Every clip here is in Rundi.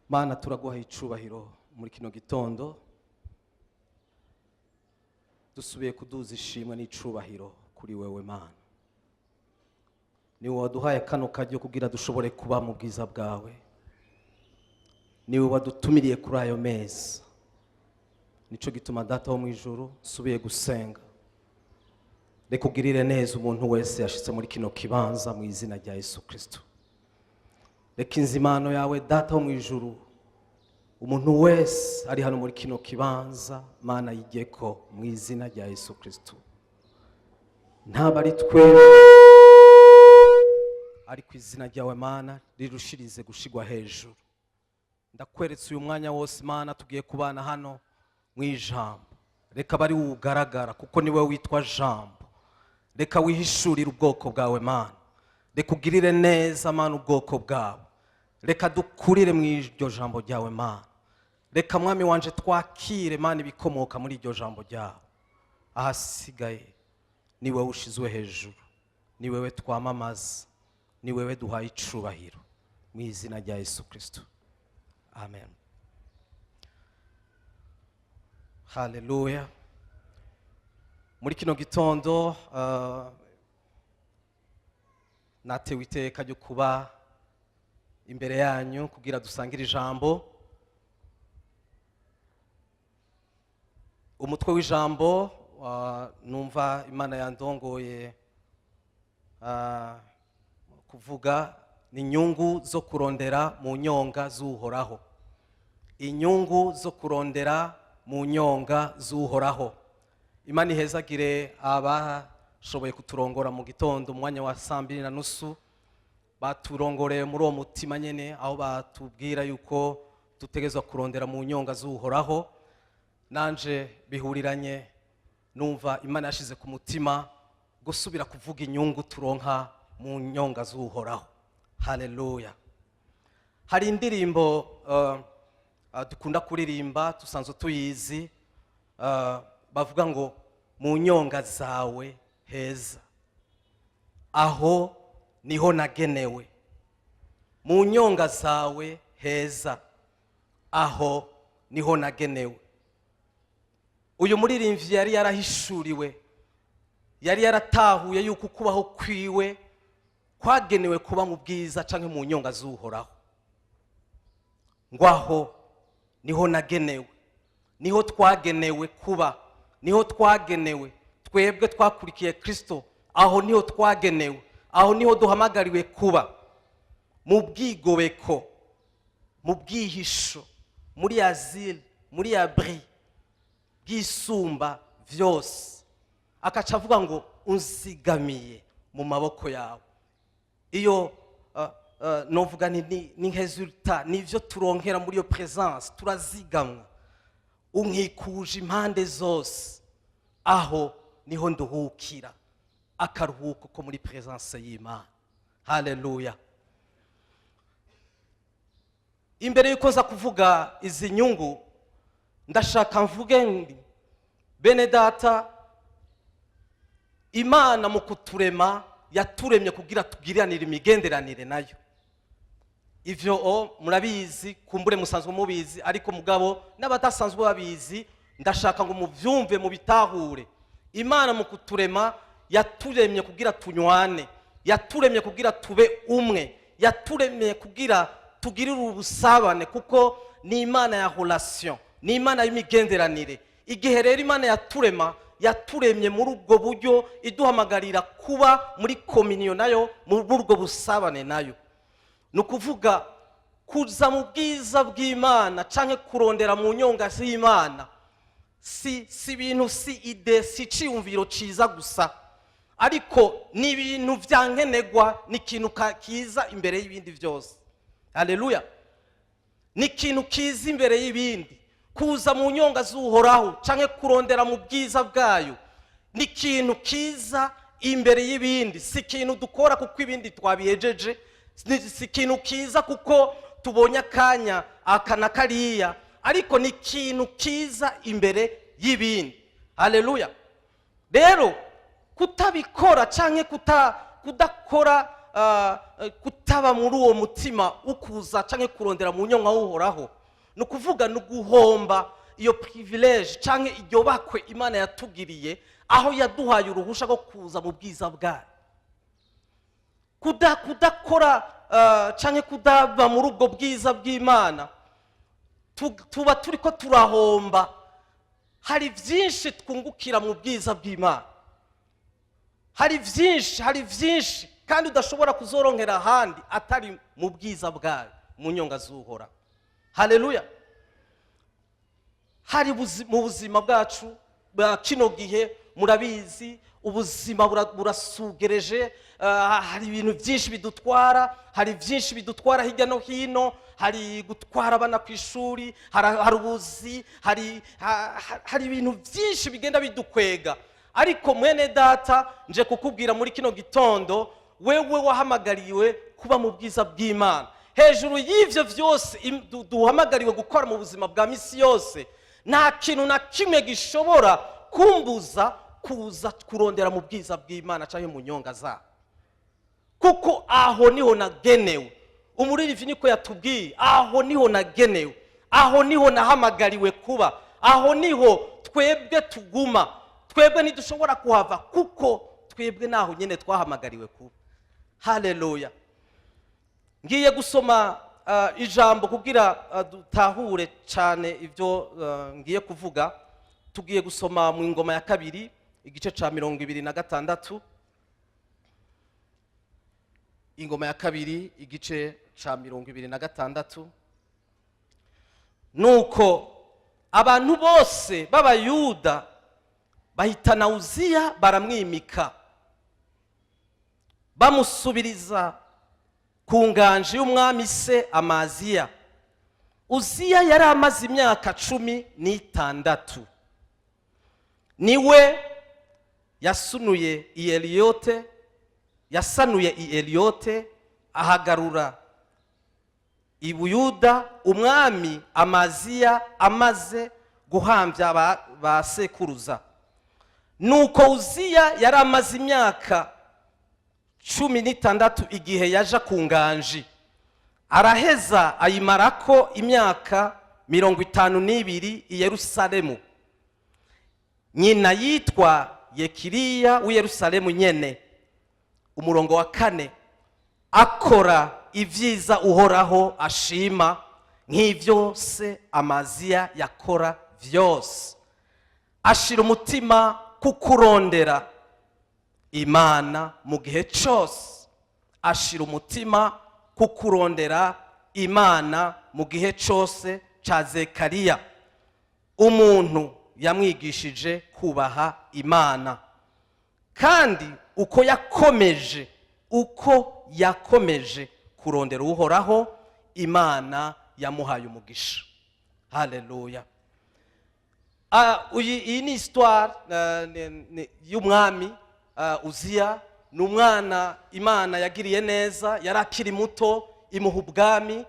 Mana, turaguha icubahiro muri kino gitondo. Dusubiye kuduza ishimwe n'icubahiro kuri wewe Mana. Niwe waduhaye kano karyo kugira dushobore kuba mu bwiza bwawe. Niwe wadutumiriye kuri ayo meza. Nico gituma, Data wo mu ijuru, nsubiye gusenga. Reka ugirire neza umuntu wese yashitse muri kino kibanza mu izina rya Yesu Kristo. Reka inzimano yawe, Data wo mu ijuru, umuntu wese ari hano muri kino kibanza, Mana, yigeko mu izina rya Yesu Kristo. Ntaba ari twebwe, ariko izina ryawe, Mana, rirushirize gushigwa hejuru. Ndakweretse uyu mwanya wose, Mana, tugiye kubana hano mu ijambo. Reka bari wugaragara, kuko niwe witwa Jambo. Reka wihishurire ubwoko bwawe, Mana. Reka ugirire neza, Mana, ubwoko bwawe. Reka dukurire mu iryo jambo ryawe, Mana. Reka, Mwami wanje, twakire, Mana, ibikomoka muri iryo jambo ryawe. Ahasigaye ni wowe ushizwe hejuru, ni wewe twamamaza, ni wewe duhaye icubahiro mu izina rya Yesu Kristo, amen. Haleluya. Muri kino gitondo natewe iteka ryo kuba imbere yanyu kugira dusangire ijambo. Umutwe w'ijambo numva Imana yandongoye kuvuga ni inyungu zo kurondera mu nyonga z'Uhoraho. Inyungu zo kurondera mu nyonga z'Uhoraho. Imana ihezagire abashoboye kuturongora mu gitondo, mu mwanya wa 2:30. Baturongoreye muri uwo mutima nyene, aho batubwira yuko dutegerezwa kurondera mu nyonga z'Uhoraho. Nanje bihuriranye numva Imana yashize ku mutima gusubira kuvuga inyungu turonka mu nyonga z'Uhoraho. Haleluya. Hari indirimbo dukunda kuririmba, dusanzwe tuyizi, bavuga ngo "Mu nyonga zawe heza, aho niho nagenewe". Mu nyonga zawe heza, aho niho nagenewe. Uyu muririmbyi yari yarahishuriwe, yari yaratahuye yuko ukubaho kwiwe kwagenewe kuba mu bwiza cyangwa mu nyonga z'Uhoraho. Ngo aho niho nagenewe, niho twagenewe kuba, niho twagenewe twebwe twakurikiye Kirisito. Aho niho twagenewe, aho niho duhamagariwe kuba, mu bwigobeko, mu bwihisho, muri asile, muri abri bw'Isumba Byose. Akaca avuga ngo "Unzigamiye mu maboko yawe". Iyo novuga ni résultat, nivyo turonkera muri iyo présence. Turazigamwa. "Unkikuje impande zose, aho niho nduhukira". Akaruhuko ko muri présence y'Imana. Haleluya. Imbere y'uko nza kuvuga izi nyungu, ndashaka mvuge. Bene data, Imana mu kuturema yaturemye kugira tugiranire imigenderanire nayo. Ivyo o murabizi, kumbure musanzwe mubizi, ariko mugabo n'abadasanzwe babizi, ndashaka ngo muvyumve, mubitahure. Imana mu kuturema yaturemye kugira tunywane, yaturemye kugira tube umwe, yaturemye kugira tugirire ubusabane, kuko ni Imana ya relation, ni Imana y'imigenderanire. Igihe rero Imana yaturema, yaturemye muri ubwo buryo, iduhamagarira kuba muri communion nayo, muri ubwo busabane nayo. Ni ukuvuga, kuza mu bwiza bw'Imana canke kurondera mu nyonga z'Imana si ibintu, si idée, si iciyumviro ciza gusa, ariko ni ibintu vyankenegwa, ni ikintu kiza imbere y'ibindi byose. Haleluya! Ni ikintu kiza imbere y'ibindi. Kuza mu nyonga z'Uhoraho canke kurondera mu bwiza bwayo ni ikintu kiza imbere y'ibindi. Si ikintu dukora kuko ibindi twabihejeje, si ikintu kiza kuko tubonye akanya aka na kariya, ariko ni ikintu kiza imbere y'ibindi. Haleluya! Rero kutabikora canke kudakora, kutaba muri uwo mutima ukuza canke kurondera mu nyonga w'Uhoraho, ni ukuvuga ni uguhomba iyo privilège canke iryo bakwe Imana yatugiriye, aho yaduhaye uruhusha rwo kuza mu bwiza bwayo. Kudakora canke kudaba muri ubwo bwiza bw'Imana, tuba turiko turahomba. Hari byinshi twungukira mu bwiza bw'Imana, hari byinshi, hari byinshi kandi udashobora kuzoronkera ahandi atari mu bwiza bwayo, mu nyonga z'Uhoraho. Haleluya! Hari mu buzima bwacu bwa kino gihe, murabizi, ubuzima burasugereje. Hari ibintu byinshi bidutwara, hari byinshi bidutwara hirya no hino. Hari gutwara abana ku ishuri, hari ubuzi, hari ibintu byinshi bigenda bidukwega. Ariko mwene data, nje kukubwira muri kino gitondo, wewe wahamagariwe kuba mu bwiza bw'Imana. Hejuru y'ivyo byose duhamagariwe gukora mu buzima bwa misi yose, nta kintu na kimwe gishobora kumbuza kuza kurondera mu bwiza bw'Imana cyangwa mu nyonga zabo, kuko aho niho nagenewe. Umuririmbyi niko yatubwiye: "Aho niho nagenewe, aho niho nahamagariwe kuba, aho niho twebwe tuguma, twebwe ntidushobora kuhava, kuko twebwe naho nyine twahamagariwe kuba." Haleluya! Ngiye gusoma ijambo kugira dutahure cyane ibyo ngiye kuvuga. Tugiye gusoma mu Ingoma ya Kabiri, igice cya 26. Ingoma ya Kabiri, igice cya 26. Nuko abantu bose b'Abayuda bahitana Uziya, baramwimika, bamusubiriza ku nganji y'umwami se Amaziya. Uziya yari amaze imyaka 16. Niwe yasunuye i Eliyote, yasanuye i Eliyote, ahagarura i Buyuda, umwami Amaziya amaze guhambya ba sekuruza. Nuko Uziya yari amaze imyaka 16 igihe yaja ku nganji, araheza ayimarako imyaka 52 i Yerusalemu. Nyina yitwa Yekiriya w'i Yerusalemu nyene. Umurongo wa 4: akora ibyiza Uhoraho ashima, nk'ibyo se Amaziya yakora byose. Ashira umutima ku kurondera Imana mu gihe cyose, ashira umutima ku kurondera Imana mu gihe cyose cya Zekariya, umuntu yamwigishije kubaha Imana. Kandi uko yakomeje kurondera Uhoraho, Imana yamuhaye umugisha. Haleluya! Iyi ni histoire y'umwami Uziya. Ni umwana Imana yagiriye neza, yari akiri muto imuha ubwami,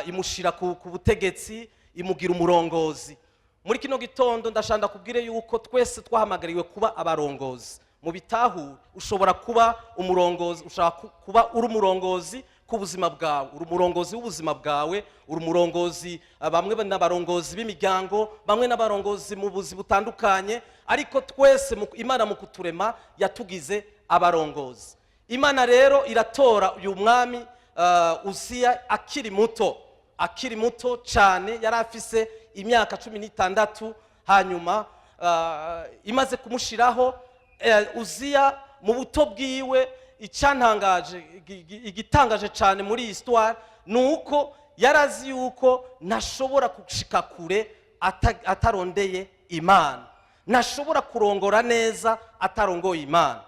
imushyira ku butegetsi, imugira umurongozi. Muri kino gitondo ndashaka kubwire yuko twese twahamagariwe kuba abarongozi. Mu bitahure, ushobora kuba umurongozi, ushobora kuba uri umurongozi ku buzima bwawe, uri umurongozi w'ubuzima bwawe, uri umurongozi. Bamwe n'abarongozi b'imiryango, bamwe n'abarongozi mu buzi butandukanye, ariko twese Imana mu kuturema yatugize abarongozi. Imana rero iratora uyu mwami Uziya akiri muto, akiri muto cyane, yari afise imyaka 16. Hanyuma imaze kumushiraho, Uziya mu buto bwiwe, icyantangaje, igitangaje cyane muri iyi histoire ni uko yarazi yuko ntashobora gushika kure atarondeye Imana, ntashobora kurongora neza atarongoye Imana.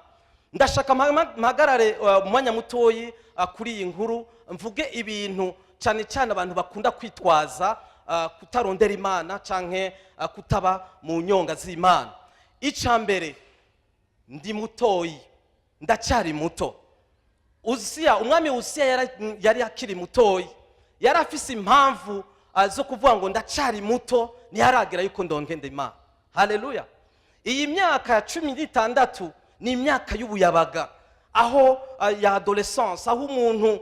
Ndashaka mpagarare umwanya mutoyi kuri iyi nkuru, mvuge ibintu cyane cyane abantu bakunda kwitwaza kutarondera Imana canke kutaba mu nyonga z'Imana. Icya mbere, ndi mutoyi, ndacyari muto. Uziya, umwami Uziya yari akiri mutoyi, yari afise impamvu zo kuvuga ngo ndacyari muto, ntiharagera yuko ndongenda Imana. Haleluya! Iyi myaka ya 16 ni imyaka y'ubuyabaga, aho ya adolescence, aho umuntu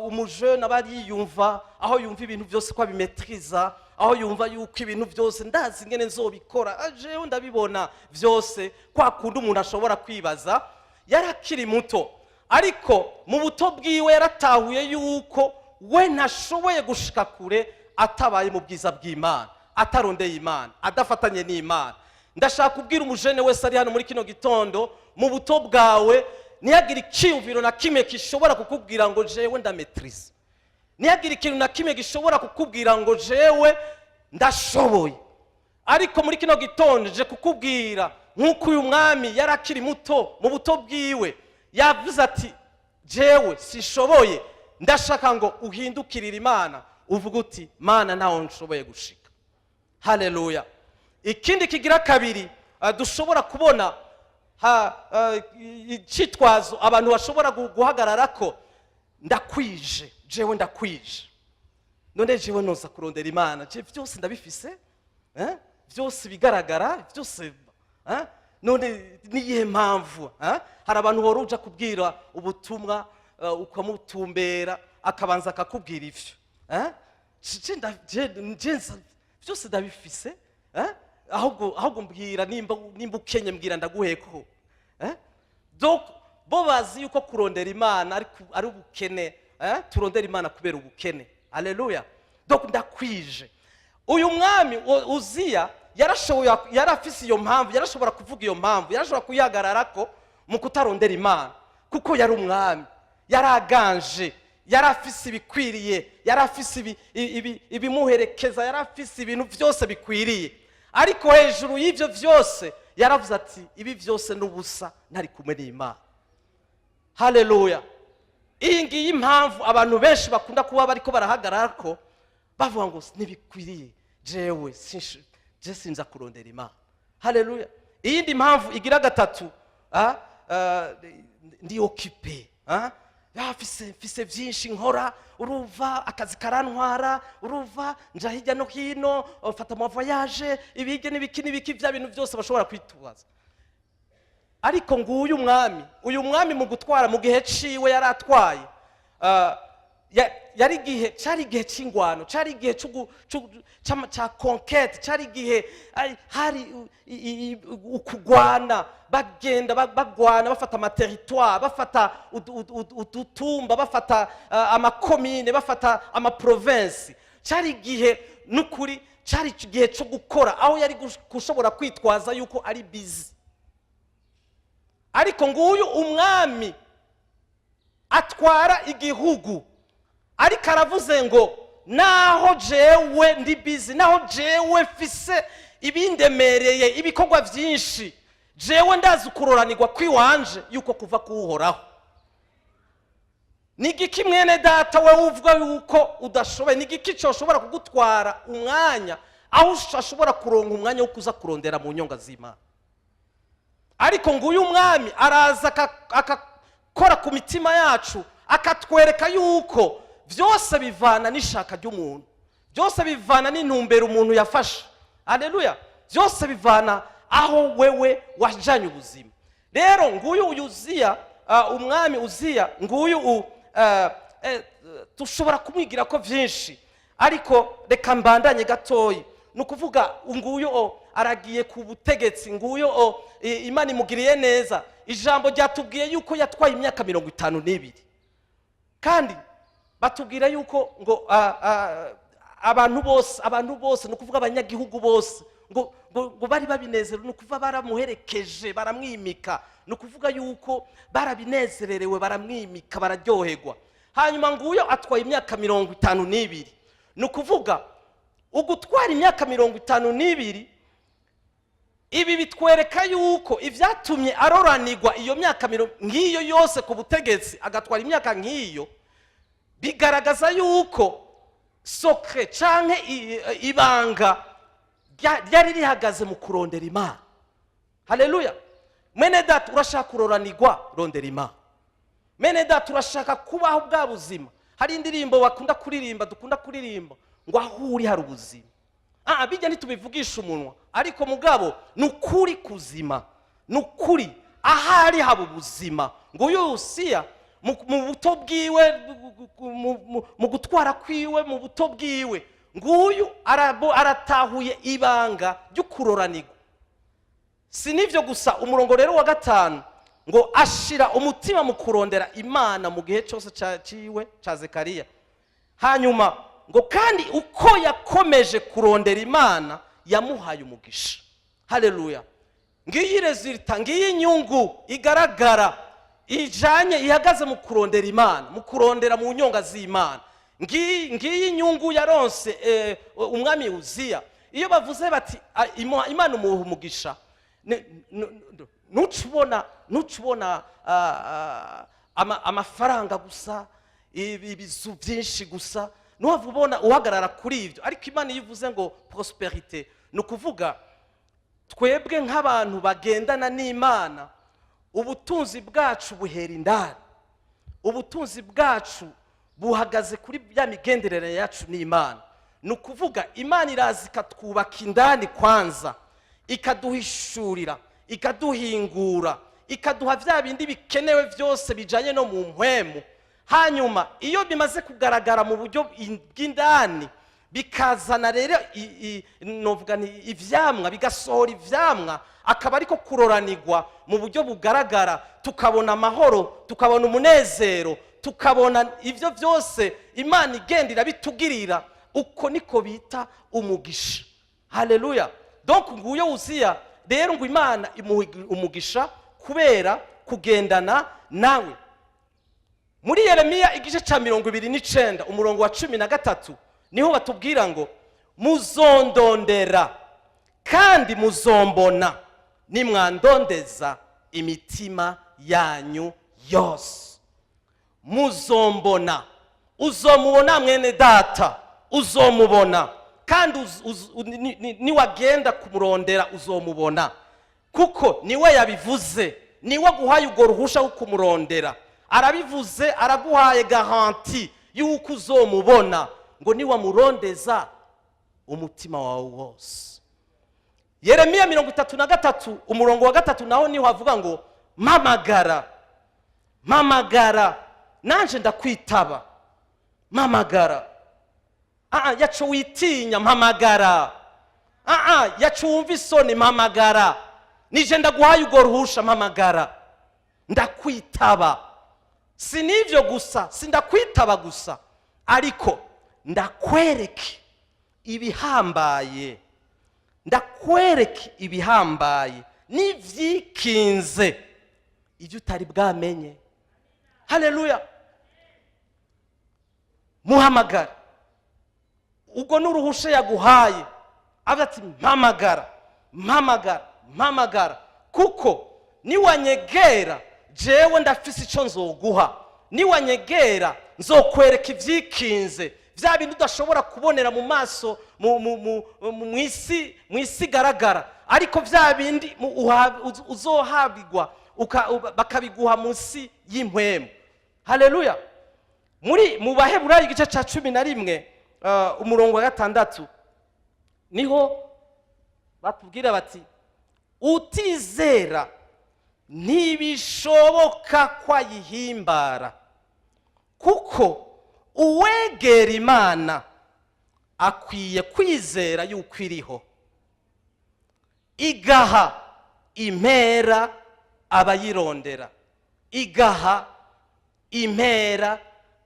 umujene aba yiyumva, aho yumva ibintu byose ko abimetriza, aho yumva yuko ibintu byose ndazi ingene nzobikora, jewe ndabibona byose, kwa kundi umuntu ashobora kwibaza. Yari akiri muto, ariko mu buto bwiwe yaratahuye yuko we ntashoboye gushika kure atabaye mu bwiza bw'Imana, atarondeye Imana, adafatanye n'Imana. Ndashaka kubwira umujene wese ari hano muri kino gitondo, mu buto bwawe ntihagire icyiyumviro na kimwe gishobora kukubwira ngo jewe ndametriza, ntihagire ikintu na kimwe gishobora kukubwira ngo jewe ndashoboye. Ariko muri kino gitondo je kukubwira nk'uko uyu mwami yari akiri muto, mu buto bwiwe yavuze ati jewe sishoboye. Ndashaka ngo uhindukirire Imana, uvuge uti Mana, ntaho nshoboye gushika. Haleluya! Ikindi kigira kabiri, dushobora kubona icitwazo abantu bashobora guhagarara ko ndakwije, jewe ndakwije, none jewe noza kurondera Imana, je byose ndabifise, eh? Byose bigaragara byose, eh? None niyihe mpamvu, eh? Hari abantu wari uja kubwira ubutumwa, ukamutumbera, akabanza akakubwira ivyo, eh? Je byose ndabifise, eh? Ahubwo mbwira nimba ukenye, mbwira ndaguheko, eh? Donc bo bazi yuko kurondera Imana ari ubukene, eh? Turondera Imana kubera ubukene. Haleluya! Donc ndakwije. Uyu mwami Uziya yarashoboye, yari afise iyo mpamvu, yarashobora kuvuga iyo mpamvu, yarashobora kuyihagararako mu kutarondera Imana, kuko yari umwami, yari aganje, yari afise ibikwiriye, yari afise ibimuherekeza, yari afise ibintu byose bikwiriye. Ariko hejuru y'ibyo byose yaravuze ati ibi byose n'ubusa ntari kumwe n'Imana. Haleluya! Iyi ngiyi impamvu abantu benshi bakunda kuba bariko barahagarara ko bavuga ngo ntibikwiriye, jewe je sinza kurondera Imana. Haleluya! Iyindi mpamvu igira gatatu, ndi occupé, mfise byinshi nkora, uruva akazi karantwara, uruva nja hirya no hino, mfata ama voyage, ibige n'ibiki n'ibiki, bya bintu byose bashobora kwitwaza. Ariko nguyu umwami, uyu mwami mu gutwara mu gihe ciwe yari atwaye, yari igihe, cyari igihe cy'ingwano, cyari igihe ca conquête, cyari igihe hari ukugwana, bagenda bagwana, bafata ama territoire, bafata udutumba, bafata amakomine, bafata ama province. Cyari igihe n'ukuri, cyari igihe cyo gukora, aho yari gushobora kwitwaza yuko ari busy. Ariko nguyu umwami atwara igihugu, ariko aravuze ngo naho jewe ndi busy, naho jewe mfise ibindemereye, ibikorwa byinshi, jewe ndazi ukuroranirwa kw'iwanje yuko kuva kuwuhoraho. Ni igiki, mwene data, wowe uvuga yuko udashoboye? Ni igiki cyoshobora kugutwara umwanya aho ushobora kuronka umwanya wo kuza kurondera mu nyonga z'Imana? Ariko nguyu umwami araza akakora ku mitima yacu, akatwereka yuko byose bivana n'ishaka ry'umuntu, byose bivana n'intumbero umuntu yafashe. Haleluya! Byose bivana aho wewe wajanye ubuzima. Rero nguyu Uziya, umwami Uziya nguyu. Dushobora kumwigira ko byinshi, ariko reka mbandanye gatoyi. Ni ukuvuga nguyu aragiye ku butegetsi, nguyu Imana imugiriye neza. Ijambo ryatubwiye yuko yatwaye imyaka 52, kandi batubwira yuko ngo abantu bose, ni ukuvuga abanyagihugu bose, ngo bari babinezerewe. Ni ukuvuga baramuherekeje, baramwimika. Ni ukuvuga yuko barabinezererewe, baramwimika, bararyoherwa. Hanyuma nguyo atwaye imyaka 52. Ni ukuvuga ugutwara imyaka 52, ibi bitwereka yuko ibyatumye aroranirwa iyo myaka nk'iyo yose ku butegetsi, agatwara imyaka nk'iyo, bigaragaza yuko secret canke ibanga ryari rihagaze mu kurondera Imana. Haleluya! Mwene data, urashaka kuroranirwa? Rondera Imana. Mwene data, urashaka kubaho bwa buzima? Hari indirimbo bakunda kuririmba, dukunda kuririmba ngo aho uri hari ubuzima. Bijya ntitubivugisha umunwa, ariko mugabo ni ukuri kuzima, ni ukuri, ahari haba ubuzima. Ngo uyu Uziya mu buto bwiwe, mu gutwara kwiwe, mu buto bwiwe, nguyu aratahuye ibanga ry'ukuroranirwa. Si n'ibyo gusa. Umurongo rero wa 5 ngo ashira umutima mu kurondera Imana mu gihe cyose ciwe cya Zekariya. Hanyuma ngo kandi uko yakomeje kurondera Imana, yamuhaye umugisha. Haleluya! Ngiyi résultat, ngiyi inyungu igaragara ijanye ihagaze mu kurondera Imana, mu kurondera mu nyonga z'Imana. Ngiyi inyungu yaronse umwami Uziya. Iyo bavuze bati Imana umuha umugisha, ntuca ubona amafaranga gusa, ibizu byinshi gusa, ntuhave ubona uhagarara kuri ibyo. Ariko Imana iyo ivuze ngo prospérité, ni ukuvuga twebwe nk'abantu bagendana n'Imana, ubutunzi bwacu buhera indani. Ubutunzi bwacu buhagaze kuri bya migenderanire yacu n'Imana. Ni ukuvuga Imana iraza ikatwubaka indani kwanza, ikaduhishurira, ikaduhingura, ikaduha bya bindi bikenewe byose bijyanye no mu mpwemu. Hanyuma iyo bimaze kugaragara mu buryo bw'indani, bikazana rero novuga nti ivyamwa, bigasohora ivyamwa, akaba ariko kuroranirwa mu buryo bugaragara. Tukabona amahoro, tukabona umunezero, tukabona ibyo byose Imana igenda irabitugirira. Uko niko bita umugisha. Haleluya! Donc nguyo Uziya rero, ngo Imana imuha umugisha kubera kugendana nawe. Muri Yeremiya igice cya 29, umurongo wa 13, niho batubwira ngo muzondondera kandi muzombona nimwandondeza imitima yanyu yose. Muzombona, uzomubona mwene data, uzomubona. Kandi niwagenda kumurondera uzomubona, kuko niwe yabivuze, niwe aguhaye urwo ruhusha rwo kumurondera. Arabivuze, araguhaye garantie y'uko uzomubona, ngo niwamurondeza umutima wawe wose. Yeremiya 33, umurongo wa 3, naho niho havuga ngo mpamagara, mpamagara, nanje ndakwitaba. Mpamagara, yacu witinya, mpamagara. Yacu wumva isoni, mpamagara. Nije ndaguhaye urwo ruhusha, mpamagara ndakwitaba. Si n'ibyo gusa, si ndakwitaba gusa, ariko ndakwereke ibihambaye, ndakwereke ibihambaye n'ibyikinze, ibyo utari bwamenye. Haleluya! Muhamagara. Ubwo n'uruhusha yaguhaye, avuga ati mpamagara, mpamagara, mpamagara, kuko niwanyegera jewe ndafise icyo nzoguha. Niwanyegera nzokwereka ibyikinze, bya bindi udashobora kubonera mu maso mu isi igaragara, ariko bya bindi uzohabigwa bakabiguha munsi y'impwemu. Haleluya! Muri mu Baheburayo igice cya 11, umurongo wa 6, niho Batubwira bati: "Utizera ntibishoboka ko ayihimbara, kuko uwegera Imana akwiye kwizera yuko iriho, igaha impera abayirondera." Igaha impera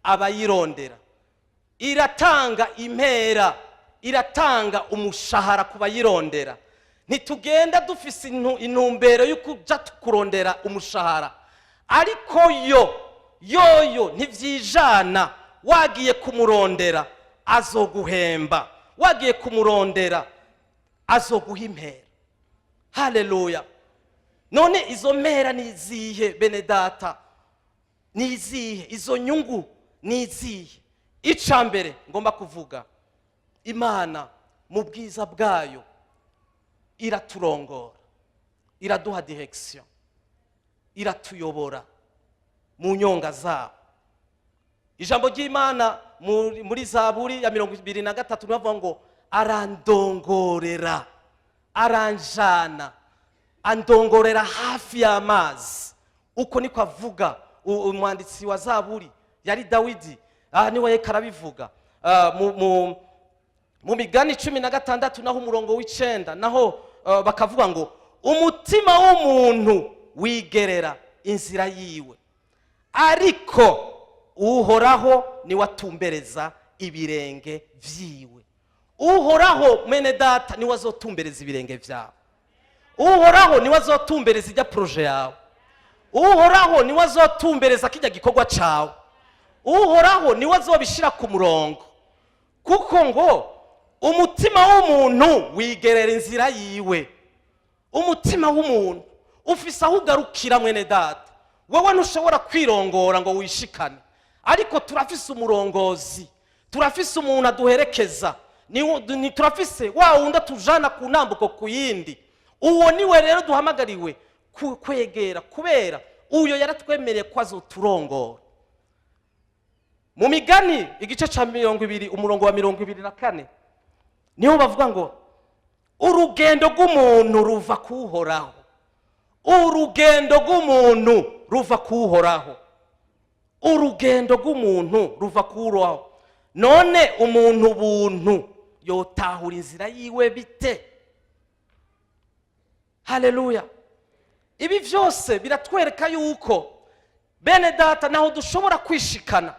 abayirondera. Iratanga impera, iratanga umushahara ku bayirondera. Ntitugenda dufise intumbero yo kuja kurondera umushahara, ariko yo yoyo ntivyijana. Wagiye kumurondera, azoguhemba. Wagiye kumurondera, azoguha impera. Haleluya! None izo mpera ni izihe, bene data? Ni izihe? Izo nyungu ni izihe? Ica mbere ngomba kuvuga, Imana mu bwiza bwayo iraturongora, iraduha direction, iratuyobora mu nyonga zabo. Ijambo ry'Imana muri Zaburi ya 23 bavuga ngo: "Arandongorera, aranjana, andongorera hafi y'amazi." Uko niko avuga umwanditsi wa Zaburi, yari Dawidi. Aha niwe yariko arabivuga. Mu Migani 16 naho, umurongo w'9 naho, bakavuga ngo: "Umutima w'umuntu wigerera inzira yiwe, ariko Uhoraho niwe atumbereza ibirenge vyiwe." Uhoraho, mwene data, niwe azotumbereza ibirenge vyawe. Uhoraho niwe azotumbereza ijya projet yawe. Uhoraho niwe azotumbereza kijya gikorwa cawe. Uhoraho niwe azobishira ku murongo, kuko ngo umutima w'umuntu wigerera inzira yiwe. Umutima w'umuntu ufise aho ugarukira, mwene data. Wowe ntushobora kwirongora ngo wishikane, ariko turafise umurongozi, turafise umuntu aduherekeza. Turafise wa wundi atujana ku ntambuko ku yindi. Uwo niwe rero duhamagariwe kwegera, kubera uyo yaratwemereye ko azoturongora. Mu Migani igice cya 20, umurongo wa 24, niho bavuga ngo: "Urugendo rw'umuntu ruva kuhoraho." Urugendo rw'umuntu ruva kuhoraho. Urugendo rw'umuntu ruva kuhoraho. None umuntu buntu yotahura inzira yiwe bite? Haleluya! Ibi byose biratwereka yuko, bene data, naho dushobora kwishikana,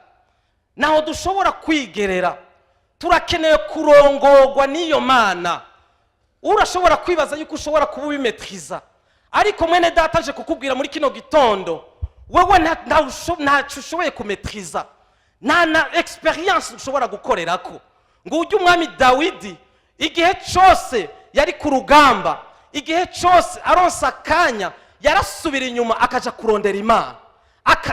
naho dushobora kwigerera, turakeneye kurongorwa n'iyo Mana. Urashobora kwibaza yuko ushobora kuba ubimetriza, ariko mwene data, aje kukubwira muri kino gitondo, wewe ntacyo ushoboye kumetriza, nta na expérience ushobora gukorerako. Ngo ujye umwami Dawidi, igihe cyose yari ku rugamba, igihe cyose aronsa akanya, yarasubira inyuma akaja kurondera Imana.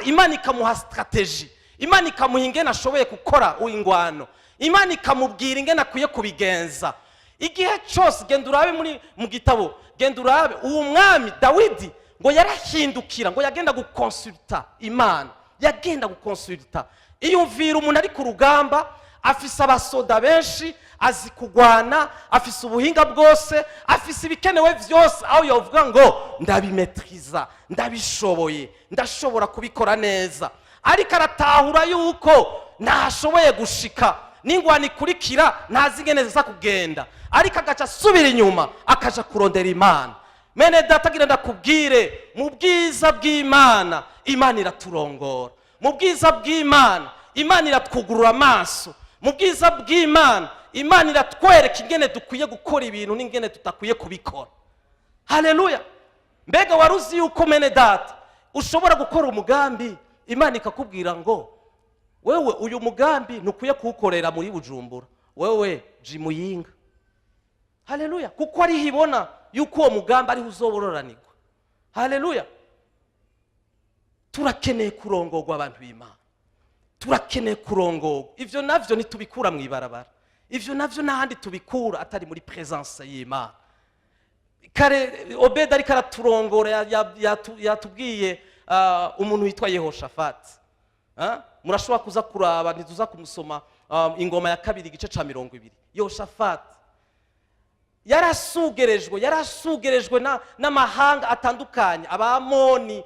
Imana ikamuha stratégie, Imana ikamuha ingene ashoboye gukora ingwano, Imana ikamubwira ingene akwiye kubigenza. Igihe cyose, genda urabe muri mu gitabo, genda urabe uwo mwami Dawidi, ngo yarahindukira, ngo yagenda gukonsulta Imana, yagenda gukonsulta. Iyumvira umuntu ari ku rugamba, afise abasoda benshi, azi kugwana, afise ubuhinga bwose, afise ibikenewe byose, aho yavuga ngo ndabimetriza, ndabishoboye, ndashobora kubikora neza, ariko aratahura yuko ntashoboye gushika n'ingwano ikurikira, ntazi ingene ziza kugenda, ariko agaca asubira inyuma akaja kurondera Imana. Mene data, agira ndakubwire, mu bwiza bw'Imana, Imana iraturongora. Mu bwiza bw'Imana, Imana iratwugurura amaso. Mu bwiza bw'Imana, Imana iratwereka ingene dukwiye gukora ibintu n'ingene tudakwiye kubikora. Haleluya! Mbega wari uzi yuko, mene data, ushobora gukora umugambi, Imana ikakubwira ngo: "Wewe, uyu mugambi ntukwiye kuwukorera muri Bujumbura, wewe jimuyinga"? Haleluya! Kuko ariho ibona yuko uwo mugambi ariho uzobororanirwa. Haleluya! Turakeneye kurongorwa, abantu b'Imana, turakeneye kurongorwa. Ivyo navyo ntitubikura mu ibarabara, ivyo navyo n'ahandi tubikura atari muri présence y'Imana. Kare Obedi ariko araturongora, yatubwiye umuntu witwa Yehoshafati. Murashobora kuza kuraba, ntituza kumusoma, Ingoma ya Kabiri igice ca 20. Yehoshafati Yarasugerejwe n'amahanga atandukanye, Abamoni,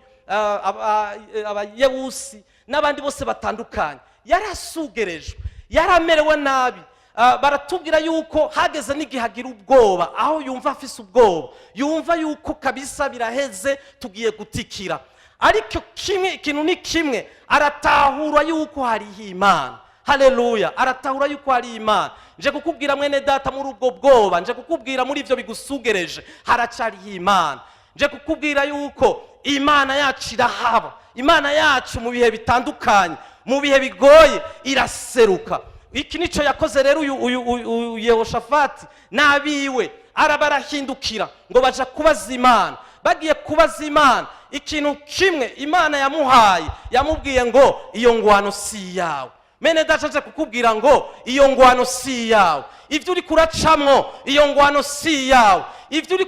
Abayewusi n'abandi bose batandukanye. Yarasugerejwe, yaramerewe nabi. Baratubwira yuko hageze n'igihe agira ubwoba, aho yumva afise ubwoba, yumva yuko kabisa biraheze, tugiye gutikira. Ariko kimwe, ikintu ni kimwe, aratahura yuko hariho Imana. Haleluya! Aratahura yuko hari Imana. Nje kukubwira, mwene data, muri ubwo bwoba, nje kukubwira muri ibyo bigusugereje, haracariho Imana. Nje kukubwira yuko Imana yacu irahaba. Imana yacu mu bihe bitandukanye, mu bihe bigoye, iraseruka. Iki nicyo yakoze rero uyu Yehoshafati n'abiwe. Arabarahindukira ngo baja kubaza Imana. Bagiye kubaza Imana, ikintu kimwe Imana yamuhaye, yamubwiye ngo iyo ngwano si iyawe. Mene data, aje kukubwira ngo iyo ngwano si iyawe. Ibyo uri kuracamwo, iyo ngwano si iyawe. Ibyo uri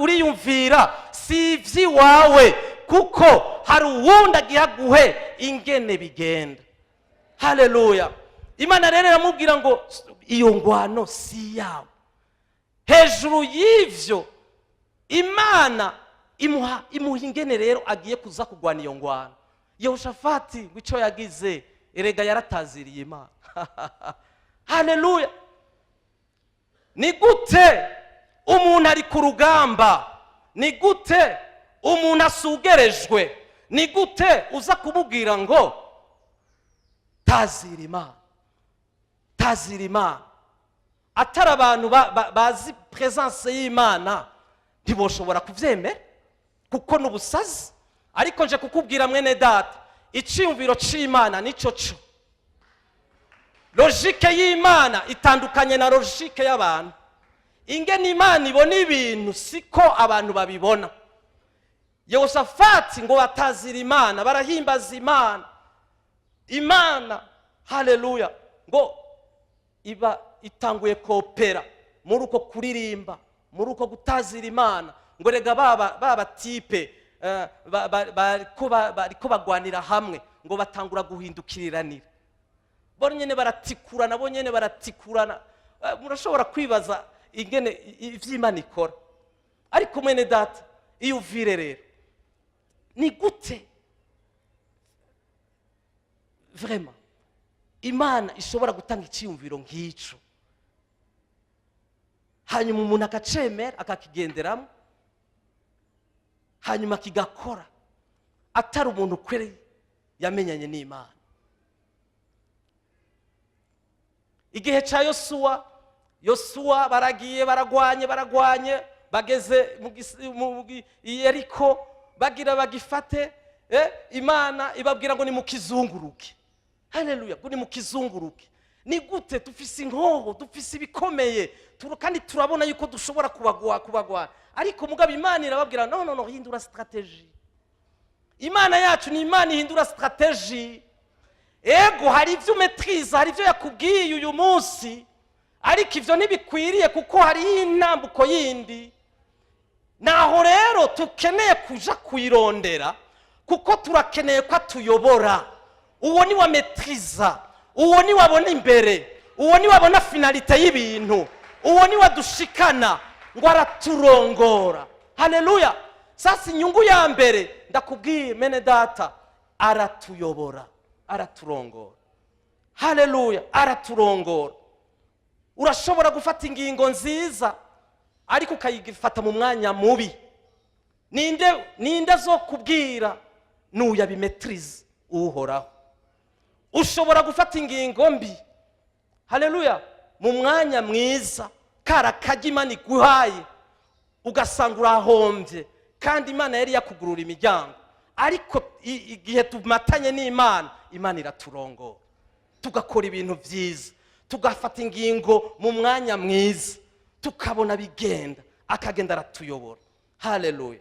uriyumvira si iby'iwawe, kuko hari uwundi agiye aguhe ingene bigenda. Haleluya! Imana rero iramubwira ngo iyo ngwano si iyawe. Hejuru y'ivyo, Imana imuha ingene rero agiye kuza kurwana iyo ngwano. Yehoshafati ngo icyo yagize, erega yarataziriye Imana. Haleluya! Ni gute umuntu ari ku rugamba, ni gute umuntu asugerejwe, ni gute uza kumubwira ngo tazira Imana, tazira Imana? Atari abantu bazi présence y'Imana, ntiboshobora kubyemera, kuko ni ubusazi. Ariko nje kukubwira, mwene data, icyiyumviro cy'Imana nicyo cyo. Logique y'Imana itandukanye na logique y'abantu. Ingene Imana ibona ibintu siko abantu babibona. Yehoshafati ngo batazira Imana, barahimbaza Imana. Imana, haleluya, ngo iba itanguye kopera muri uko kuririmba, muri uko gutazira Imana. Ngo rega baba type bariko bagwanira hamwe, ngo batangura guhindukiriranira, bo nyene baratikurana, bo nyene baratikurana. Murashobora kwibaza ingene ivy'Imana ikora. Ariko mwene data, iyo uvire rero, ni gute vraiment Imana ishobora gutanga icyiyumviro nk'icyo, hanyuma umuntu akacemera, akakigenderamo, hanyuma kigakora, atari umuntu kwere yamenyanye n'Imana? Igihe cya Yosuwa, Yosuwa baragiye, baragwanye, baragwanye, bageze mu Yeriko, bagira bagifate. Imana ibabwira ngo nimukizunguruke. Haleluya! Ngo nimukizunguruke. Ni gute? Dufise inkoho, dufise ibikomeye, kandi turabona yuko dushobora kubagwa. Ariko mugabo Imana irababwira: no, no, no, hindura stratégie. Imana yacu ni Imana ihindura stratégie. Ego, hari ibyo umetriza, hari ibyo yakubwiye uyu munsi, ariko ibyo ntibikwiriye, kuko hariho intambuko yindi. Naho rero tukeneye kuja kuyirondera, kuko turakeneye ko atuyobora. Uwo ni wametriza, uwo ni wabona imbere, uwo ni wabona finalité y'ibintu, uwo ni wadushikana, ngo araturongora. Haleluya! Sasa inyungu ya mbere ndakubwiye, mene data, aratuyobora, araturongora. Haleluya! Araturongora. Urashobora gufata ingingo nziza, ariko ukayifata mu mwanya mubi. Ninde azokubwira? Nuyabimetrize, Uhoraho. Ushobora gufata ingingo mbi, haleluya, mu mwanya mwiza, kara kajya Imana iguhaye, ugasanga urahombye, kandi Imana yari yakugurura imiryango. Ariko igihe tumatanye n'Imana, Imana iraturongora, tugakora ibintu byiza, tugafata ingingo mu mwanya mwiza, tukabona bigenda, akagenda aratuyobora. Haleluya!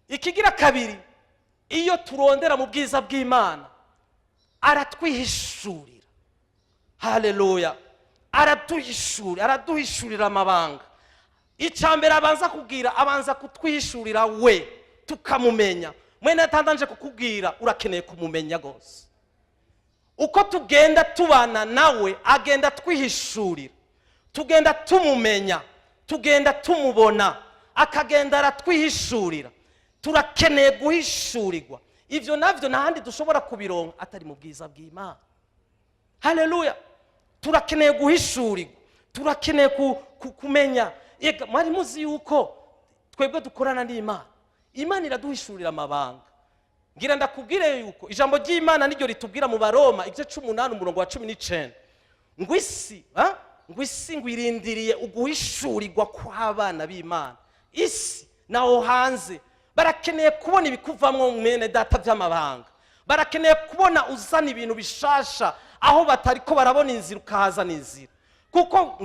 Ikigira kabiri, iyo turondera mu bwiza bw'Imana, aratwihishurira. Haleluya! Araduhishurira, araduhishurira amabanga. Icya mbere abanza kubwira, abanza kutwihishurira we, tukamumenya. Mwene atandanje kukubwira, urakeneye kumumenya rwose. Uko tugenda tubana nawe, agenda twihishurira. Tugenda tumumenya, tugenda tumubona, akagenda aratwihishurira. Turakeneye guhishurirwa. Ibyo nabyo nta handi dushobora kubironka atari mu bwiza bw'Imana. Haleluya! Turakeneye guhishurirwa, turakeneye kumenya. Ega mwari muzi yuko twebwe dukorana n'Imana? Imana iraduhishurira amabanga. Ngira ndakubwire yuko ijambo ry'Imana niryo ritubwira mu Baroma igice c'8, umurongo wa 19, ngo isi, ha? Ngo isi ngo irindiriye uguhishurirwa kw'abana b'Imana. Isi naho hanze barakeneye kubona ibikuvamwo, mwene data, by'amabanga. Barakeneye kubona uzana ibintu bishasha aho batari ko barabona inzira, ukahazana inzira. Kuko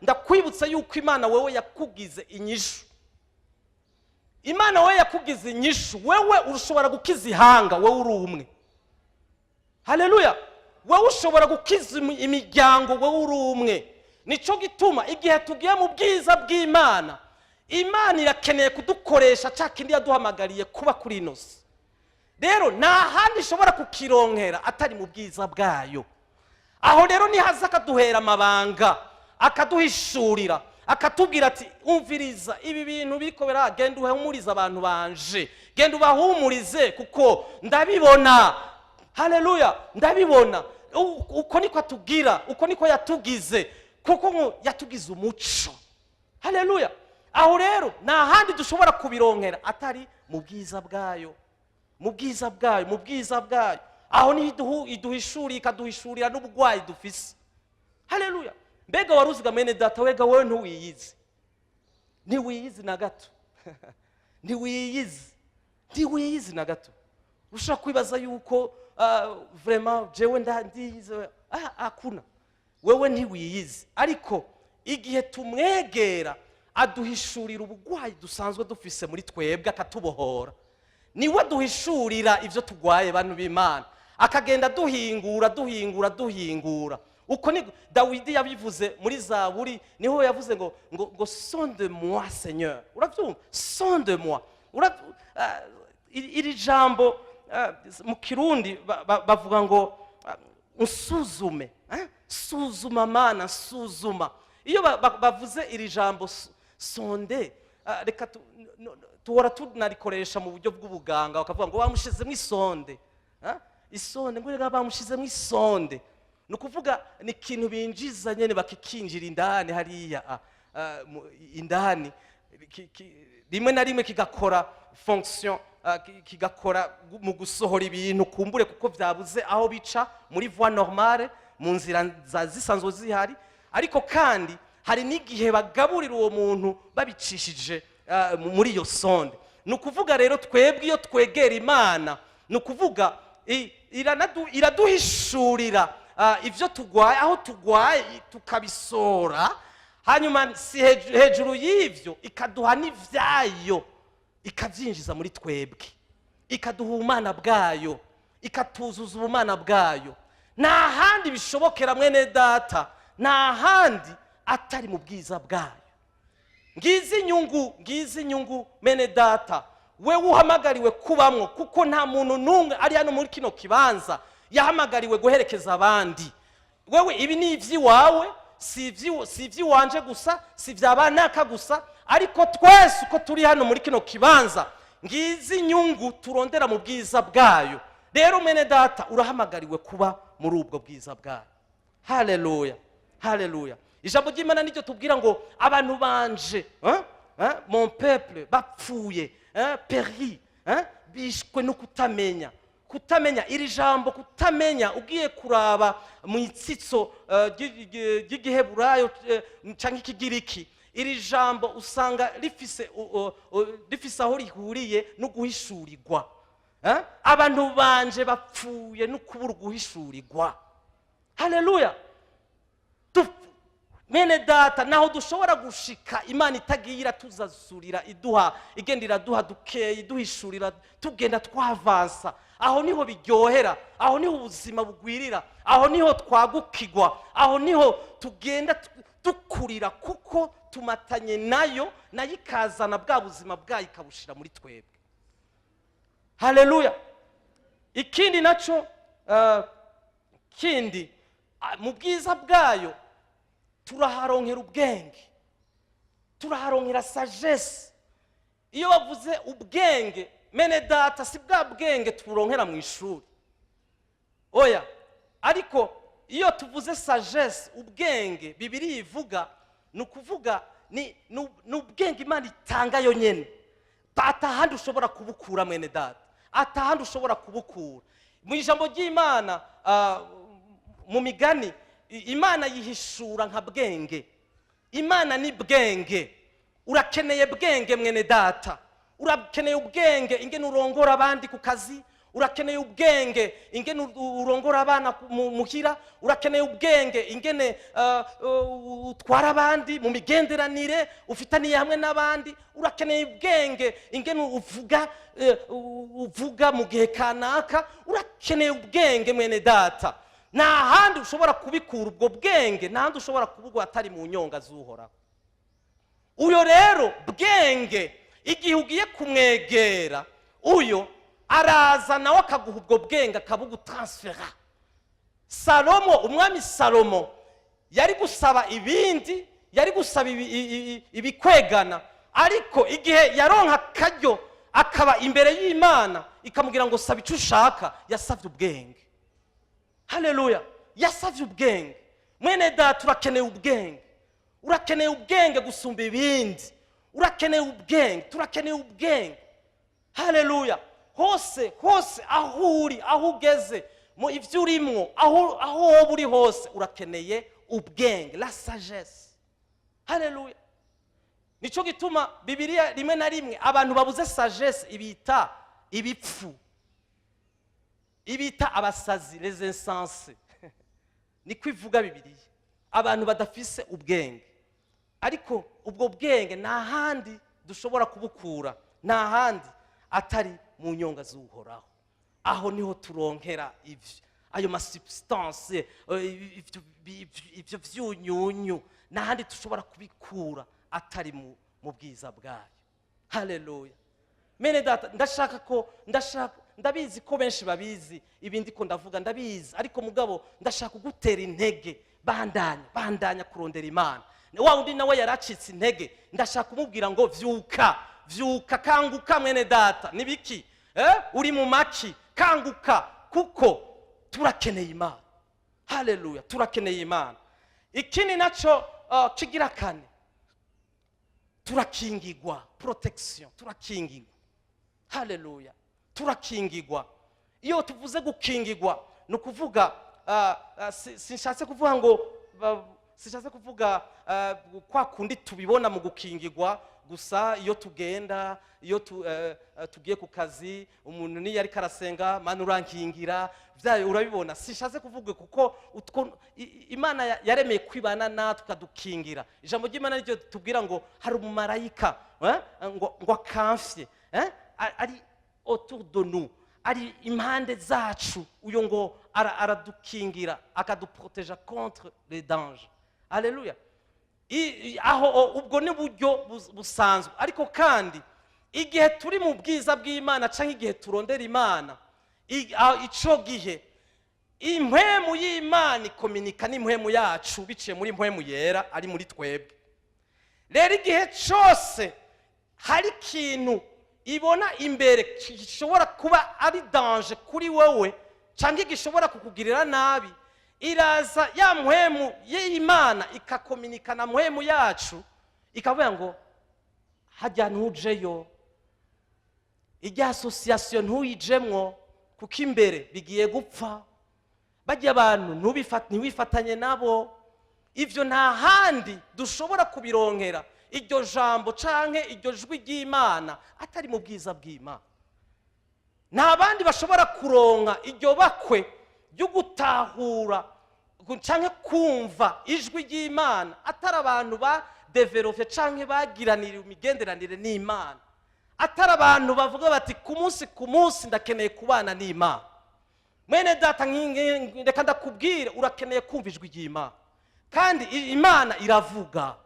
ndakwibutsa yuko Imana wewe yakugize inyishu. Imana wewe yakugize inyishu. Wewe ushobora gukiza ihanga, wewe uri umwe. Haleluya! Wowe ushobora gukiza imiryango, wowe uri umwe. Nicyo gituma igihe tugiye mu bwiza bw'Imana, Imana irakeneye kudukoresha cya kindi yaduhamagariye kuba kuri ino si. Rero nta handi ishobora kukironkera atari mu bwiza bwayo. Aho rero nihaza akaduhera amabanga, akaduhishurira, akatubwira ati: "Umviriza, ibi bintu biriko genda uhumurize abantu banje, genda ubahumurize kuko ndabibona." Haleluya! Ndabibona. Uko niko atubwira, uko niko yatugize, kuko ngo yatugize umuco. Haleluya! Aho rero nta handi dushobora kubironkera atari mu bwiza bwayo, mu bwiza bwayo, mu bwiza bwayo. Aho niho iduhishuriye, ikaduhishurira n'uburwayi dufise. Haleluya! Mbega wari uziga, mwene data, wega wowe ntiwiyizi? Ntiwiyizi na gato, ntiwiyizi, ntiwiyizi na gato. Ushobora kwibaza yuko vraiment jewe ndiyizi. Akuna, wewe ntiwiyizi. Ariko igihe tumwegera, aduhishurira uburwayi dusanzwe dufise muri twebwe, akatubohora. Niwe duhishurira ibyo turwaye, bantu b'Imana. Akagenda duhingura, duhingura, duhingura. Uko ni Dawidi yabivuze muri Zaburi, niho yavuze ngo "Sonde moi, Seigneur." Urabyumva? "Sonde moi." Iri jambo mu Kirundi bavuga ngo "unsuzume", eh? Suzuma Mana, suzuma. Iyo bavuze iri jambo sonde, reka tuhora tunarikoresha mu buryo bw'ubuganga, bakavuga ngo bamushizemo isonde. Ah? Isonde, ngo reka bamushizemo isonde, ni ukuvuga ni ikintu binjiza nyene, bakikinjira indani hariya, indani. Rimwe na rimwe kigakora fonction, kigakora mu gusohora ibintu kumbure kuko byabuze aho bica muri voie normale, mu nzira zisanzwe zihari. Ariko kandi hari n'igihe bagaburira uwo muntu babicishije muri iyo sonde. Ni ukuvuga rero twebwe iyo twegera Imana, ni ukuvuga iraduhishurira ibyo tugwaye, aho tugwaye, tukabisohora. Hanyuma si hejuru y'ibyo, ikaduha n'ibyayo, ikabyinjiza muri twebwe, ikaduha ubumana bwayo, ikatuzuza ubumana bwayo. Nta handi bishobokera, mwene data, nta handi atari mu bwiza bwayo. Ngizi inyungu, ngizi inyungu, mene data, wewe uhamagariwe kubamwo, kuko nta muntu n'umwe ari hano muri kino kibanza yahamagariwe guherekeza abandi. Wewe ibi ni iby'iwawe, si iby'iwanje gusa, si ibya banaka gusa, ariko twese uko turi hano muri kino kibanza, ngizi inyungu turondera mu bwiza bwayo. Rero mwene data, urahamagariwe kuba muri ubwo bwiza bwayo. Haleluya, haleluya! Ijambo ry'Imana niryo tubwira ngo abantu banje, hein? Hein? Mon peuple bapfuye, hein? Péri, hein? Bishwe no kutamenya, kutamenya. Iri jambo kutamenya, ugiye kuraba mu itsitso ry'Igiheburayo canke Ikigiriki, iri jambo usanga rifise aho rihuriye no guhishurirwa. Eh? Abantu banje bapfuye no kubura uguhishurirwa. Haleluya! Mene data, naho dushobora gushika Imana itagiye iratuzazurira, iduha, igenda iraduha dukeya, iduhishurira, tugenda twavansa. Aho niho biryohera, aho niho ubuzima bugwirira, aho niho twagukigwa, aho niho tugenda dukurira, kuko tumatanye nayo, nayo ikazana bwa buzima bwayo, ikabushira muri twebwe. Haleluya! Ikindi nacyo, kindi mu bwiza bwayo. Turaharonkera ubwenge, turaharonkera sagesse. Iyo bavuze ubwenge, mene data, si bwa bwenge turonkera mu ishuri, oya. Ariko iyo tuvuze sagesse, ubwenge Bibiliya ivuga, ni ukuvuga ni ubwenge Imana itanga yonyine. Atahandi ushobora kubukura, mwene data, atahandi ushobora kubukura. Mu ijambo ry'Imana, mu Migani, Imana yihishura nka bwenge. Imana ni bwenge. Urakeneye bwenge, mwene data. Urakeneye ubwenge ingene urongora abandi ku kazi, urakeneye ubwenge ingene urongora abana muhira, urakeneye ubwenge ingene utwara abandi mu migenderanire ufitaniye hamwe n'abandi, urakeneye ubwenge ingene uvuga mu gihe kanaka. Urakeneye ubwenge, mwene data. Nta handi ushobora kubikura ubwo bwenge, nta handi ushobora kubugwa atari mu nyonga z'Uhoraho. Uyo rero bwenge, igihe ugiye kumwegera, uyo araza nawe akaguha ubwo bwenge, akabugutaransfera. Salomo, Umwami Salomo, yari gusaba ibindi, yari gusaba ibikwegana, ariko igihe yaronka akaryo akaba imbere y'Imana, ikamubwira ngo: "Saba icyo ushaka", yasabye ubwenge. Haleluya! Yasabye ubwenge. Mwene data, urakeneye ubwenge, urakeneye ubwenge gusumba ibindi. Urakeneye ubwenge, turakeneye ubwenge. Haleluya! Hose hose aho uri, aho ugeze, mu ibyo urimwo, aho wowe uri hose, urakeneye ubwenge, la sagesse. Haleluya! Nicyo gituma Bibiliya rimwe na rimwe abantu babuze sagesse ibita ibipfu, ibita abasazi, les insensés, niko ivuga Bibiliya, abantu badafise ubwenge. Ariko ubwo bwenge nta handi dushobora kubukura, nta handi atari mu nyonga z'Uhoraho. Aho niho turonkera ivyo, ayo ma substance, ivyo vyunyunyu. Nta handi dushobora kubikura atari mu bwiza bwayo. Haleluya! Mene data, ndashaka ko ndashaka, ndabizi ko benshi babizi ibindi ko ndavuga, ndabizi, ariko mugabo ndashaka kugutera intege. Bandanya, bandanya kurondera Imana. Wa undi nawe yaracitse intege, ndashaka kumubwira ngo: "Vyuka, vyuka, kanguka, mwene data." Nibiki? Uri mu maki? Kanguka, kuko turakeneye Imana. Haleluya! Turakeneye Imana. Ikindi nacyo kigira kane, turakingigwa, protection, turakingigwa. Haleluya! Turakingigwa. Iyo tuvuze gukingigwa, ni ukuvuga sinshatse kuvuga ngo sinshatse kuvuga kwa kundi tubibona mu gukingigwa gusa iyo tugenda, iyo tugiye ku kazi, umuntu niyo ariko arasenga: "Mana, urankingira", byayo urabibona. Sinshatse kuvuga kuko utwo Imana yaremeye kwibana natwe ikadukingira. Ijambo ry'Imana niryo tubwira ngo hari umumarayika ngo akamfye, ari autour de nous, ari impande zacu. Uyo ngo aradukingira, akaduproteja contre les dangers. Haleluya! Aho ubwo ni buryo busanzwe. Ariko kandi igihe turi mu bwiza bw'Imana cyangwa igihe turondera Imana, ico gihe impwemu y'Imana ikominika n'impwemu yacu biciye muri Mpwemu Yera ari muri twebwe. Rero igihe cyose hari ikintu ibona imbere gishobora kuba ari danger kuri wowe cyangwa gishobora kukugirira nabi, iraza ya mpwemu y'Imana ikakominika na mpwemu yacu, ikavuga ngo: "Hajya ntujeyo, ijya association ntuyijemwo, kuko imbere bigiye gupfa. Bajya abantu ntiwifatanye nabo." Ibyo nta handi dushobora kubironkera, iryo jambo canke iryo jwi ry'Imana, atari mu bwiza bw'Imana. Nta bandi bashobora kuronka iryo bakwe ryo gutahura canke kumva ijwi ry'Imana atari abantu ba develope canke bagiranira imigenderanire n'Imana, atari abantu bavuga bati: "Ku munsi ku munsi ndakeneye kubana n'Imana." Mwene data, reka ndakubwire, urakeneye kumva ijwi ry'Imana. Kandi Imana iravuga.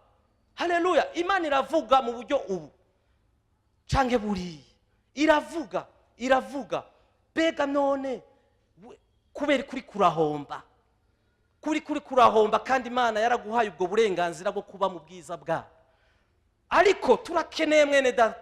Haleluya! Imana iravuga mu buryo ubu canke buriya, iravuga, iravuga. Bega none kubera kuri kurahomba, Kuri kurahomba, kandi Imana yaraguhaye ubwo burenganzira bwo kuba mu bwiza bwayo. Ariko turakeneye, mwene data,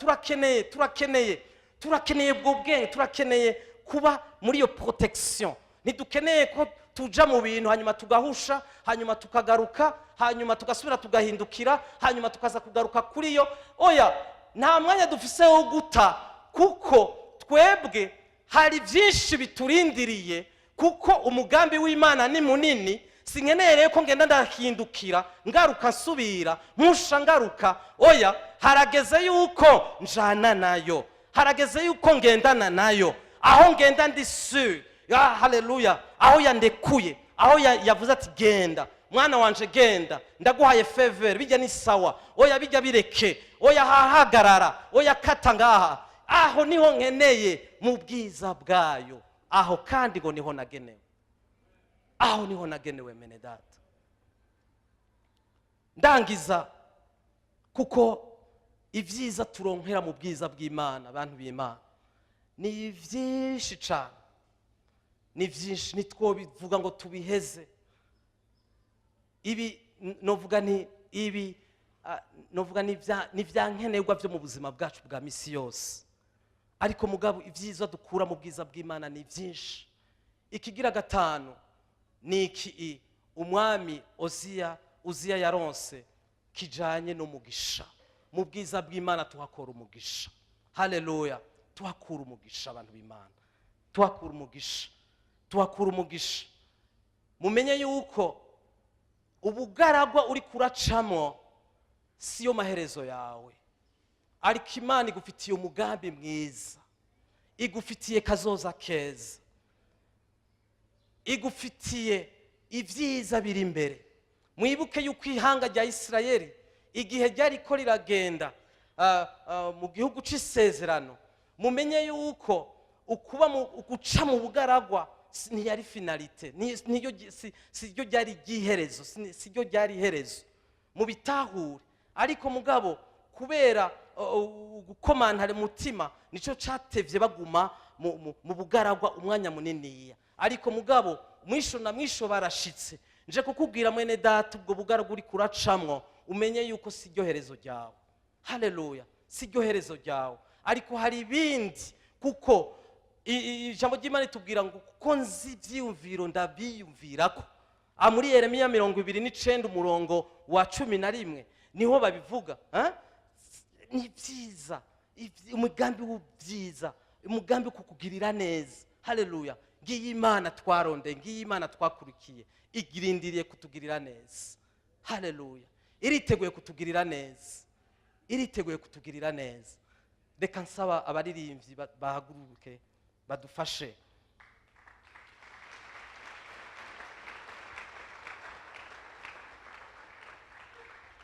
turakeneye ubwo bwenge, turakeneye kuba muri iyo protection. Ntidukeneye ko tuja mu bintu, hanyuma tugahusha, hanyuma tukagaruka, hanyuma tugasubira tugahindukira, hanyuma tukaza kugaruka kuri yo. Oya, nta mwanya dufise wo guta, kuko twebwe hari byinshi biturindiriye, kuko umugambi w'Imana ni munini. Sinkeneye rero ko ngenda ndahindukira, ngaruka, nsubira mpusha, ngaruka. Oya, harageze yuko njana nayo, harageze yuko ngendana nayo. Aho ngenda ndi sûr ya, haleluya, aho yandekuye, aho yavuze ati: "Genda mwana wanje, genda, ndaguhaye faveur, bijya ni sawa, oya bijya bireke, oya hahagarara, oya kata ngaha." Aho niho nkeneye mu bwiza bwayo. Aho kandi ngo niho nagenewe, aho niho nagenewe, mene data. Ndangiza, kuko ibyiza turonkera mu bwiza bw'Imana, abantu b'Imana, ni byinshi cyane, ni byinshi, nitwo bivuga ngo tubiheze. Ibi novuga ni ibi, novuga ni ibya nkenerwa byo mu buzima bwacu bwa misi yose. Ariko mugabo ibyiza dukura mu bwiza bw'Imana ni byinshi. Ikigira gatanu ni iki umwami Uziya yaronse kijanye n'umugisha. Mu bwiza bw'Imana tuhakora umugisha. Haleluya, tuhakura umugisha, abantu b'Imana, tuhakura umugisha, tuhakura umugisha. Mumenye yuko ubugaragwa uri kuracamo siyo maherezo yawe, ariko Imana igufitiye umugambi mwiza, igufitiye kazoza keza, igufitiye ibyiza biri imbere. Mwibuke yuko ihanga rya Isirayeli, igihe ryariko riragenda mu gihugu c'isezerano, mumenye yuko ukuba mu guca mu bugaragwa ntiyari finalité, si ryo ryari iry'iherezo, si ryo ryari iherezo, mubitahure. Ariko mugabo kubera gukomantara umutima, nico catevye baguma mu bugaragwa umwanya muniniya. Ariko mugabo mwisho na mwisho barashitse. Nje kukubwira, mwene data, ubwo bugaragwa uri kuracamwo, umenye yuko si ryo herezo ryawe. Haleluya, si ryo herezo ryawe, ariko hari ibindi, kuko ijambo ry'Imana ritubwira ngo: "Kuko nzi ibyiyumviro ndabiyumvirako." Muri Yeremiya 29, umurongo wa 11, niho babivuga, eh? Ni byiza, umugambi w'ubyiza, umugambi wo kukugirira neza. Haleluya, ngiyi Imana twarondeye, ngiyi Imana twakurikiye, igirindiriye kutugirira neza. Haleluya, iriteguye kutugirira neza, iriteguye kutugirira neza. Reka nsaba abaririmbyi bahaguruke badufashe.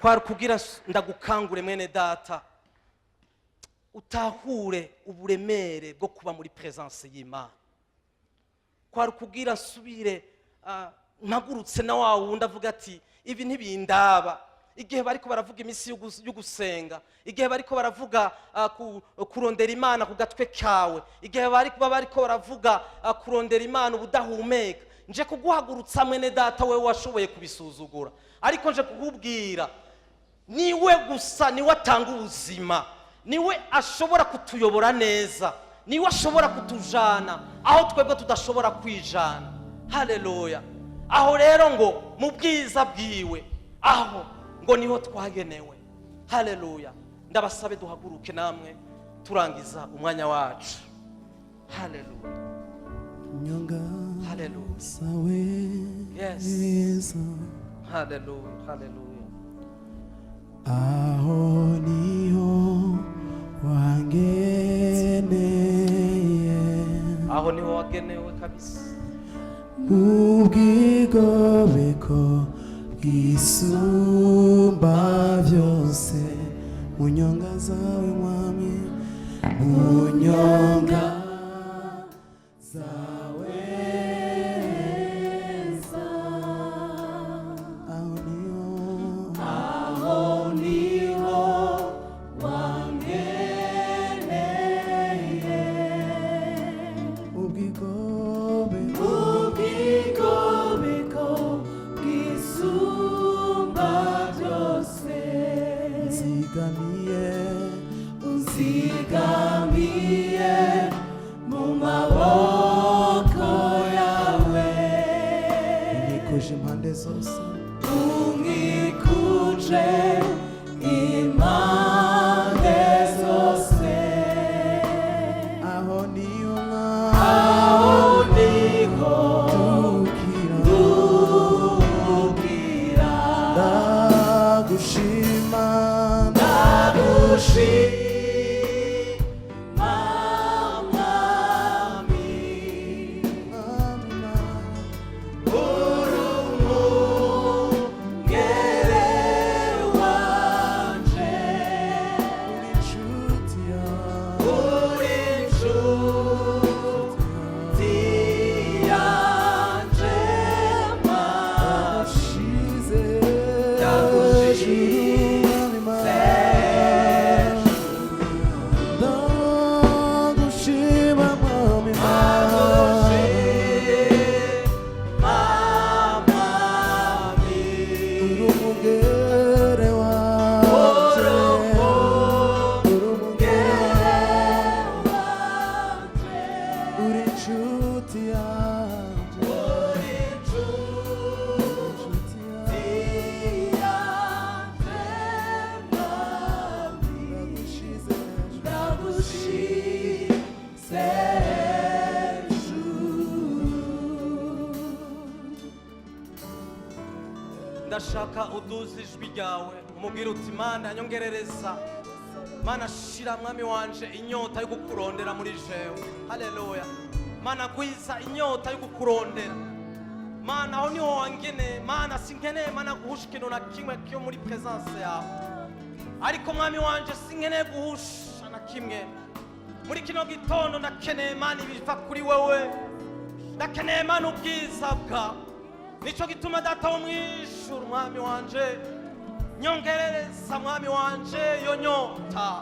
Kwari kugira ndagukangure, mwene data, utahure uburemere bwo kuba muri présence y'Imana. Kwari kugira nsubire mpagurutse na wa wundi avuga ati: "Ibi ntibindaba." Igihe bariko baravuga iminsi yo gusenga, igihe bariko baravuga kurondera Imana ku gatwe kawe, igihe bariko baravuga kurondera Imana ubudahumeka, nje kuguhagurutsa, mwene data, wewe washoboye kubisuzugura. Ariko nje kukubwira, niwe gusa, niwe atanga ubuzima, niwe ashobora kutuyobora neza, niwe ashobora kutujana aho twebwe tudashobora kwijana. Haleluya. Aho rero ngo mu bwiza bwiwe, aho ngo niho twagenewe. Haleluya, ndabasabe duhaguruke namwe, turangiza umwanya wacu. Haleluya. Nyonga Haleluya. sawe. Yes. Haleluya, haleluya. Aho niho wangeneye. Aho niho wagenewe kabisa. Mu bwigobeko bwisumba byose, mu nyonga zawe Mwami, mu nyonga zawe za, aho niho, aho niho wangeneye, ubwigobeko, ubwigobeko. Ngiye mu maboko yawe. Unkikuje impande zose. Unkikuje impande zose. Aho niho Aho niho ntukira. Nduhukira. Ndagushima. Ndagushima, Mwami. Mwami Mana. Uri umwungere wanje. Uri inshuti yanjye. Uri inshuti yanje, Mwami. Ndagushize Ndagushize hejuru, Mwami Mana. Ndagushima, Mwami Mana. Ndagushima, Mwami. Uri umugere wanje. Uri umugere wanje. Uri inshuti yanje. Uri Inshuti inshuti yanje. yanje, Mwami. Ndagushize hejuru. Ndagushize hejuru. Ndashaka uduze ijwi ryawe, umubwire uti: "Mana, nyongerereza, Mana, shira, Mwami wanje, inyota yo kukurondera muri jewe." Haleluya! Mana, gwiza inyota yo kukurondera. Mana, aho niho wangeneye. Mana, sinkeneye, Mana, guhusha ikintu na kimwe cyo muri presence yawe, ariko Mwami wanje, sinkeneye guhusha na kimwe muri kino gitondo. Ndakeneye, Mana, ibiva kuri wewe. Ndakeneye, Mana, ubwiza bwawe. Nico gituma, Data wo mw'ijuru, Mwami wanje, nyongerereza, Mwami wanje, iyo nyota.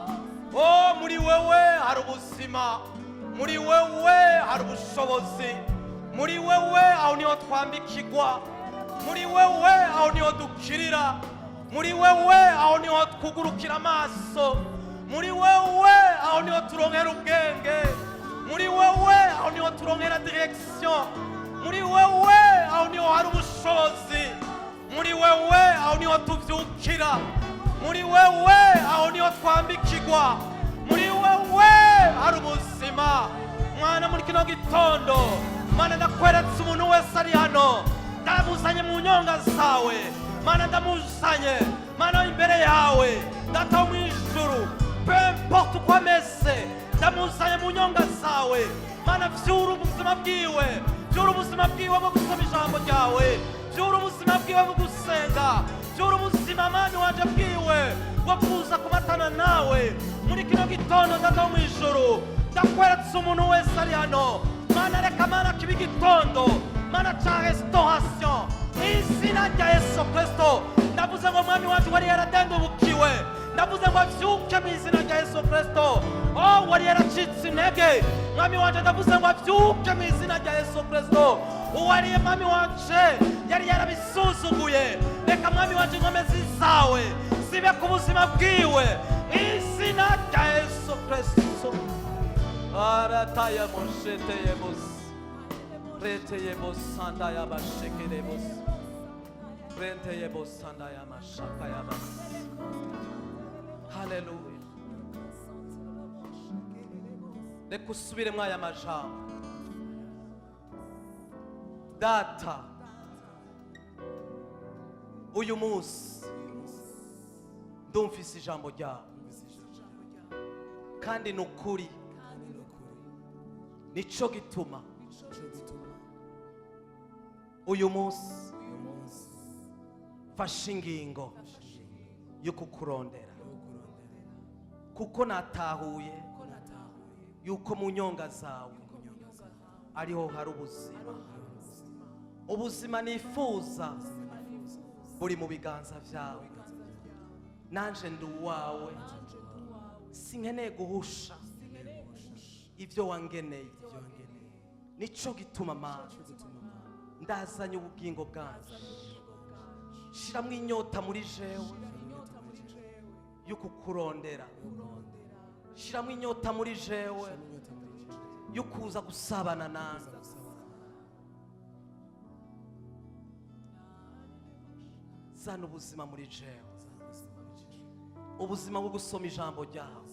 O, muri wewe hari ubuzima, muri wewe hari ubushobozi, muri wewe aho niho twambikirwa, muri wewe aho niho dukirira, muri wewe aho niho twugurukira amaso, muri wewe aho niho turonkera ubwenge, muri wewe aho niho turonkera direction, muri wewe aho niho hari ubushobozi, muri wewe aho niho tuvyukira, muri wewe aho niho twambikirwa, muri wewe hari ubuzima. Mwana, muri kino gitondo, Mana, ndakweretse umuntu wese ari hano. Ndamuzanye mu nyonga zawe, Mana. Ndamuzanye, Mana, imbere yawe, Data wo mu ijuru. Peu importe uko ameze, ndamuzanye mu nyonga zawe. Mana, vyura ubuzima bwiwe, vyura ubuzima bwiwe bwo gusoma ijambo ryawe, vyura ubuzima bwiwe bwo gusenga, vyura ubuzima, Mana wanje, bwiwe bwo kuza kumatana nawe muri kino gitondo. Data wo mu ijuru, ndakweretse umuntu wese ari hano. Mana, reka, Mana, kiba igitondo, Mana, ca restauration mu izina rya Yesu Kristo. Ndavuze ngo Mwami wacu wari yaradendubukiwe, ndavuze ngo avyuke mu izina rya Yesu Kristo. Oh, wari yaracitse intege, Mwami wanje, ndavuze ngo avyuke mu izina rya Yesu Kristo. Uwariye, Mwami wanje, yari yarabisuzuguye, reka, Mwami wanje, inkomezi zawe zibe ku buzima bwiwe mu izina rya Yesu Kristo. Aratayamosheteyemos reteyebosandayabashekerebos renteyebosandayamashakayabas. Haleluya! Reka usubiremo aya majambo: "Data, uyu munsi ndumvise ijambo ryawe, kandi ni ukuri. Nico gituma uyu munsi mfashe ingingo yo kukurondera, kuko natahuye yuko mu nyonga zawe ariho hari ubuzima. Ubuzima nifuza buri mu biganza byawe. Nanje ndi uwawe. Sinkeneye guhusha ibyo wangeneye. Nico gituma, Mana, ndazanye ubugingo bwanje. Shiramo inyota muri jewe yo kukurondera." Shyiramo inyota muri jewe Shyiramo inyota muri jewe yo kuza gusabana nawe. Kuza gusabana. Zana ubuzima muri jewe, Zana ubuzima muri jewe. Ubuzima bwo gusoma ijambo ryawe,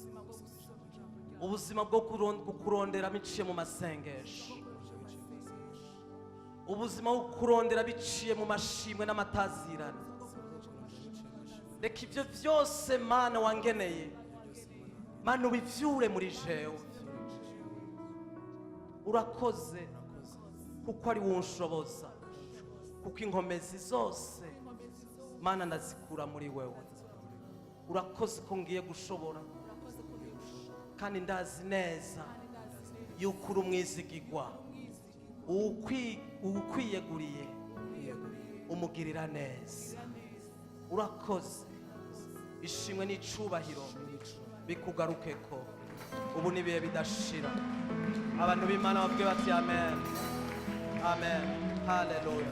ubuzima bwo kukurondera biciye mu masengesho, ubuzima bwo kurondera biciye mu mashimwe n'amatazirane. Reka ibyo byose, Mana wangeneye, Mana, ubivyure muri jewe. Urakoze kuko ari wunshoboza, kuko inkomezi zose, Mana, ndazikura muri wewe. Urakoze ko ngiye gushobora, kandi ndazi neza yuko uri umwizigigwa. Uwukwiyeguriye umugirira neza. Urakoze. Ishimwe n'icubahiro bikugarukeko ubu n'ibihe bidashira. Abantu b'Imana bavuge bati: "Amen, amen, haleluya."